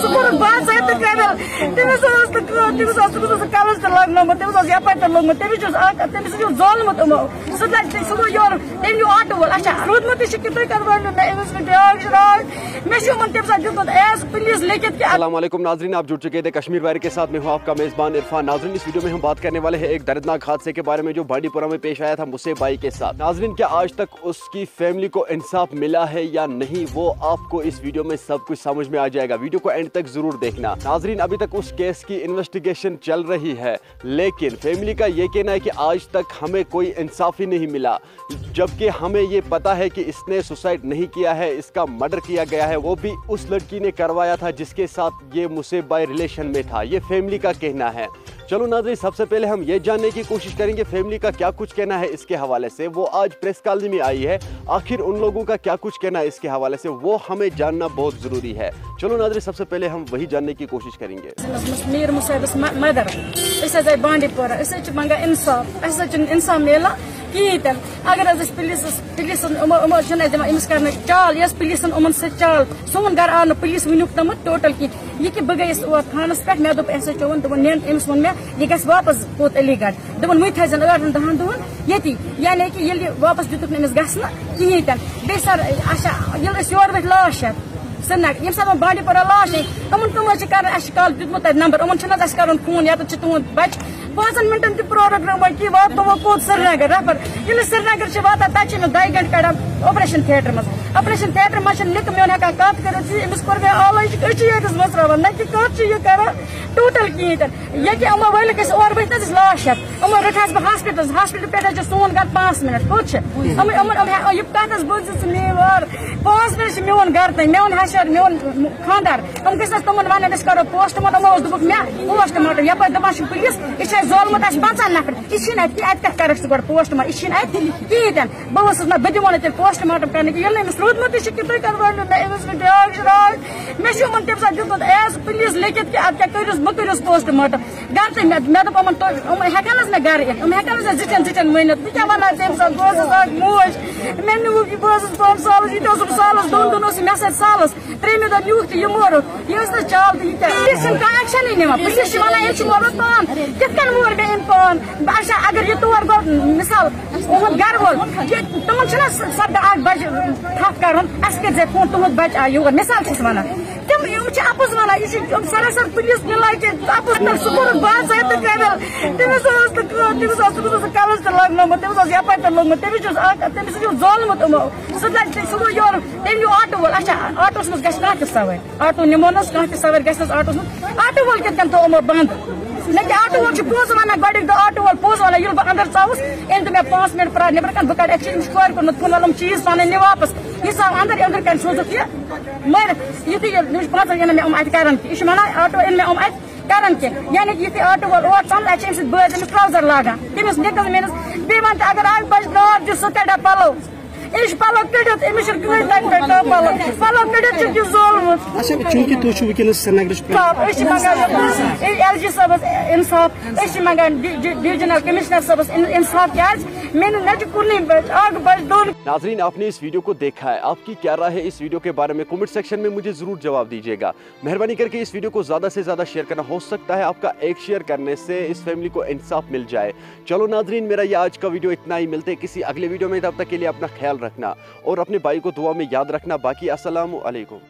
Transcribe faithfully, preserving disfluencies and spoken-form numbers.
سُہ کوٚرُکھ باضٲبطہٕ کٔرِتھ۔ تٔمِس اوس نہٕ کٲم، تٔمِس اوس، تٔمِس اوس نہٕ کَلَس تہِ لَگنومُت، تٔمِس اوس یَپٲرۍ تہِ لوٚگمُت، تٔمِس چھُ اوس اَکھ، تٔمِس چھُ زولمُت یِمو۔ سُہ تَتہِ، سُہ گوٚو یورٕ، تٔمۍ نیوٗ آٹوٗ وول۔ اچھا، روٗدمُت تہِ چھُ کہِ تُہۍ کَتھ وَنو مےٚ، أمِس نہٕ بیٛاکھ چھُ راے۔ مےٚ چھُ یِمَن تٔمۍ ساتہٕ دیُتمُت ایز پٕلیٖز لیکھِتھ کہِ السلام علیکم ناظرین، آپ जुड़ चुके थे कश्मीर वायर के साथ। मैं हूं आपका मेज़बान इरफान। नाज़रीन, इस वीडियो में हम बात करने वाले हैं एक दर्दनाक हादसे के बारे में जो बांडीपुरा में पेश आया था मुसे बाई के साथ। नाज़रीन, क्या आज तक उसकी फैमिली को इंसाफ मिला है या नहीं, वो आपको इस वीडियो में सब कुछ समझ में आ जाएगा। वीडियो को एंड तक जरूर देखना। नाज़रीन, अभी तक उस केस की इन्वेस्टिगेशन चल रही है, लेकिन फैमिली का ये कहना है कि आज तक हमें कोई इंसाफ ही नहीं मिला, जबकि हमें ये पता है कि इसने सुसाइड नहीं किया है, इसका मर्डर किया गया है, वो भी उस लड़की ने करवाया था जिसके साथ ये मुसेब भाई रिलेशन में था, ये फैमिली का कहना है। चलो नाज़रीन, सबसे पहले हम ये जानने की कोशिश करेंगे फैमिली का क्या कुछ कहना है इसके हवाले से। वो आज प्रेस कॉलोनी में आई है, आखिर उन लोगों का क्या कुछ कहना है इसके हवाले से, वो हमें जानना बहुत ज़रूरी है। चलो नाज़रीन, सबसे पहले हम वही जानने की कोशिश करेंगे। میٖر مُصٲبَس مَ-، مَدَر۔ أسۍ حظ آیہِ بانڈی پورہ، أسۍ حظ چھِ منٛگان اِنصاف، اَسہِ حظ چھُنہٕ اِنصاف میلان کِہیٖنۍ تہِ نہٕ۔ اگر حظ أسۍ پُلیٖسَس، پُلیٖسَن یِمو، یِمو حظ چھِنہٕ اَسہِ دِوان أمِس کَرنہٕ چال، یۄس پُلیٖسَن یِمَن سۭتۍ چال، سون گَرٕ آو نہٕ پُلیٖس وٕنیُک تامَتھ ٹوٹَل کِہیٖنۍ۔ یہِ کہِ بہٕ گٔیَس اور تھانَس پٮ۪ٹھ، مےٚ دوٚپ، اَسہِ حظ چھُ ووٚن، دوٚپُن، نِن أمِس ووٚن مےٚ، یہِ گژھِ واپَس کوٚت علی گڑھ۔ دوٚپُن، وۄنۍ تھٲیزٮ۪ن ٲٹھَن دَہَن دۄہَن ییٚتی، یعنی کہِ ییٚلہِ یہِ واپَس دیُتُکھ نہٕ أمِس گژھنہٕ کِہیٖنۍ تہِ نہٕ۔ بیٚیہِ سَر، اچھا، ییٚلہِ أسۍ یورٕ وٲتۍ لاش ہٮ۪تھ سرینگر، ییٚمہِ ساتہٕ وۄنۍ بانڈی پورہ لاش أنۍ، یِمَن کٕم حظ چھِ کَران، اَسہِ چھِ کالہٕ دیُتمُت تَتہِ نمبر، یِمَن چھُنہٕ حظ اَسہِ کَرُن فون، یَتَتھ چھِ تُہُنٛد بَچہٕ، پانٛژَن مِنٹَن تہِ پرٛارو برٛونٛہہ وۄنۍ کہِ واتناوو کوٚت سرینگر ریفر۔ ییٚلہِ أسۍ سرینگر چھِ واتان، تَتہِ چھِ أمِس دَہہِ گھنٹہٕ کَڑان آپریشن تھیٹر منٛز۔ آپریشن تھیٹر منٛز چھِنہٕ نِکہٕ میون ہٮ۪کان کَتھ کٔرِتھ، أمِس کوٚر مےٚ علاج، أسۍ چھِ ییٚتِس مٔژراوان، نہ کہِ کَتھ چھِ یہِ کَران ٹوٹل کِہیٖنۍ تہِ نہٕ۔ ییٚتہِ یِمو وٲلِکھ أسۍ اورٕ ؤتھۍ نہ حظ أسۍ لاش ہٮ۪تھ۔ یِمو رٔٹہَس بہٕ ہاسپِٹل، ہاسپِٹل پٮ۪ٹھ حظ چھِ سون گرٕ پانٛژھ مِنٹ۔ کوٚت چھِ؟ یِمَن، یِمَن، یِمَن، یہِ کَتھ حظ بوٗزِو ژٕ میٛٲنۍ وٲر؟ پانٛژھ مِنٹ چھِ میون گرٕ تام، میون ہَشر، میون خانٛدار۔ یِم گٔژھۍ نہٕ حظ تِمَن وَنٕنۍ أسۍ کَرو پوسٹ مارٹم، یِمو اوس دوٚپُکھ مےٚ پوسٹ مارٹم، یَپٲرۍ دَپان چھِ پُلیٖس، یہِ چھِ اَسہِ زولمُت، اَسہِ چھِ پنٛژاہ نفر، یہِ چھِنہٕ اَتہِ کِہیٖنۍ، اَتہِ کَتہِ کَرَکھ ژٕ گۄڈٕ پوسٹ مارٹم، یہِ چھِنہٕ اَتہِ کِہیٖنۍ تہِ نہٕ۔ بہٕ ؤژھٕس نہ، بہٕ دِمو نہٕ تیٚلہِ پوسٹ مارٹم کَرنہٕ کِہیٖنۍ، ییٚلہِ نہٕ أمِس روٗدمُتٕے چھُ کہِ تُہۍ کَتھ وَنِو مےٚ، أمِس نہٕ بیٛاکھ چھِ راے۔ مےٚ چھُ یِمَن تَمہِ ساتہٕ دیُتمُت ایز پُلیٖس لیکھِتھ کہِ اَدٕ کیٛاہ کٔرِوس، بہٕ کٔرِوس پوسٹ مارٹم۔ گرٕ تہِ مےٚ، مےٚ دوٚپ یِمَن، تُہۍ، یِم ہٮ۪کَن حظ مےٚ گرٕ یِتھ؟ یِم ہٮ۪کَن حظ مےٚ زِٹھٮ۪ن زِٹھٮ۪ن ؤنِتھ؟ بہٕ کیٛاہ وَنہٕ ہا تٔمِس؟ بہٕ ٲسٕس اَکھ موج، مےٚ نیوٗکھ یہِ، بہٕ ٲسٕس پانہٕ سالَس، یہِ تہِ اوسُم سالَس، دۄن دۄہَن اوس یہِ مےٚ سۭتۍ سالَس، ترٛیٚیِمہِ دۄہ نیوٗکھ تہٕ یہِ موٗرُکھ۔ یہِ ٲس نہٕ چال تہٕ یہِ کیٛاہ؟ پُلیٖس چھِنہٕ کانٛہہ ایکشَنٕے نِوان۔ پُلیٖس چھِ وَنان، أسۍ چھِ موٗرمُت پان، کِتھ کٔنۍ موٗر مےٚ أمۍ پان؟ اچھا، اگر یہِ تور گوٚو، مِثال، اُہُنٛد گرٕ وول، یہِ، تِمَن چھِنہ س-، سَتھ دۄہ اَکھ بَجہِ تھَپھ کَرُن، اَسہِ کٔرۍ زِ فون، تُہُنٛد بَچہٕ آو یور، مِثال چھَس وَنان۔ تِم، یِم چھِ اَپُز وَنان، یہِ چھُ یِم سراسر پُلیٖس مِلان کہِ اَپُز نہ، سُہ کوٚرُکھ باضٲبطہٕ کَران۔ تٔمِس اوس نہٕ کٲم، تٔمِس اوس، تٔمِس اوس نہٕ کَلَس تہِ لَگنومُت، تٔمِس اوس یَپٲرۍ تہِ لوٚگمُت، تٔمِس چھُ اوس اَکھ، تٔمِس چھُ زولمُت یِمو۔ سُہ تَتہِ، سُہ گوٚو یورٕ، تٔمۍ نیوٗ آٹوٗ وول، اچھا، آٹوٗوَس منٛز گژھِ کانٛہہ تہِ سَوٲرۍ، آٹوٗ نِمو نہٕ حظ، کانٛہہ تہِ سَوٲرۍ گژھِ نہٕ حظ آٹوٗوَس منٛز۔ آٹوٗ وول کِتھ کٔنۍ تھوٚو یِمو بنٛد؟ نہ کہِ آٹوٗ وول چھُ پوٚز وَنان، گۄڈٕنِکۍ دۄہ آٹوٗ وول پوٚز وَنان، ییٚلہِ بہٕ اَندَر ژاوُس، أمۍ دوٚپ مےٚ پانٛژھ مِنٹ پرٛار نٮ۪برٕ کَنہِ، بہٕ کَڑٕ ایٚکچُؤلی أمِس کورِ کوٚرمُت فون، وَلہٕ یِم چیٖز پَنٕنۍ نہِ واپَس۔ یہِ ژاو اَندَر، أنٛدرٕ کَنہِ سوزُکھ یہِ مٲرِتھ۔ یُتھُے یہِ، مےٚ چھُ پانٛژَن یِنہٕ مےٚ یِم اَتہِ کَرَن کہِ، یہِ چھُ وَنان آٹوٗ أنۍ مےٚ یِم اَتہِ کَرَن کہِ، یعنی کہِ یُتھُے آٹوٗ وول اوٹ ژَمہِ، اَتہِ چھِ أمۍ سٕنٛدۍ بٲژ أمِس ٹرٛاوزَر لاگان، تٔمِس نِکَس میٛٲنِس، بیٚیہِ وَن تہٕ اگر اَکھ بَجہِ نار دیُت، سُہ کَڑِ ہا پَلو۔ أمِس چھِ پَلو کٔڑِتھ، أمِس چھِنہٕ کٕہٕنۍ تَتہِ پٮ۪ٹھ کانٛہہ پَلو۔ پَلو کٔڑِتھ چھُکھ یہِ زولمُت۔ اچھا، چوٗنٛکہِ تُہۍ چھِو وٕنکیٚنَس سرینگرٕچ پرٛ- صاف، أسۍ چھِ منٛگان یہِ ایل جی صٲبَس اِنصاف، أسۍ چھِ منٛگان ڈی-، ڈی-، ڈِویژنَل کٔمِشنَر صٲبَس اِن-، اِنصاف، کیٛازِ مےٚ نہٕ، مےٚ چھِ کُنُے بَچہٕ، اَکھ بَچہٕ، دۄن۔ ناظرین، آپ نے اس ویڈیو کو دیکھا ہے، آپ کی کیا رائے ہے اس ویڈیو کے بارے میں؟ کمنٹ سیکشن میں مجھے ضرور جواب دیجیے گا۔ مہربانی کر کے اس ویڈیو کو زیادہ سے زیادہ شیئر کرنا، ہو سکتا ہے آپ کا ایک شیئر کرنے سے اس فیملی کو انصاف مل جائے۔ چلو ناظرین، میرا یہ آج کا ویڈیو اتنا ہی، ملتے ہیں کسی اگلے ویڈیو میں، تب تک کے لیے اپنا خیال رکھنا اور اپنے بھائی کو دعا میں یاد رکھنا۔ باقی السلام علیکم۔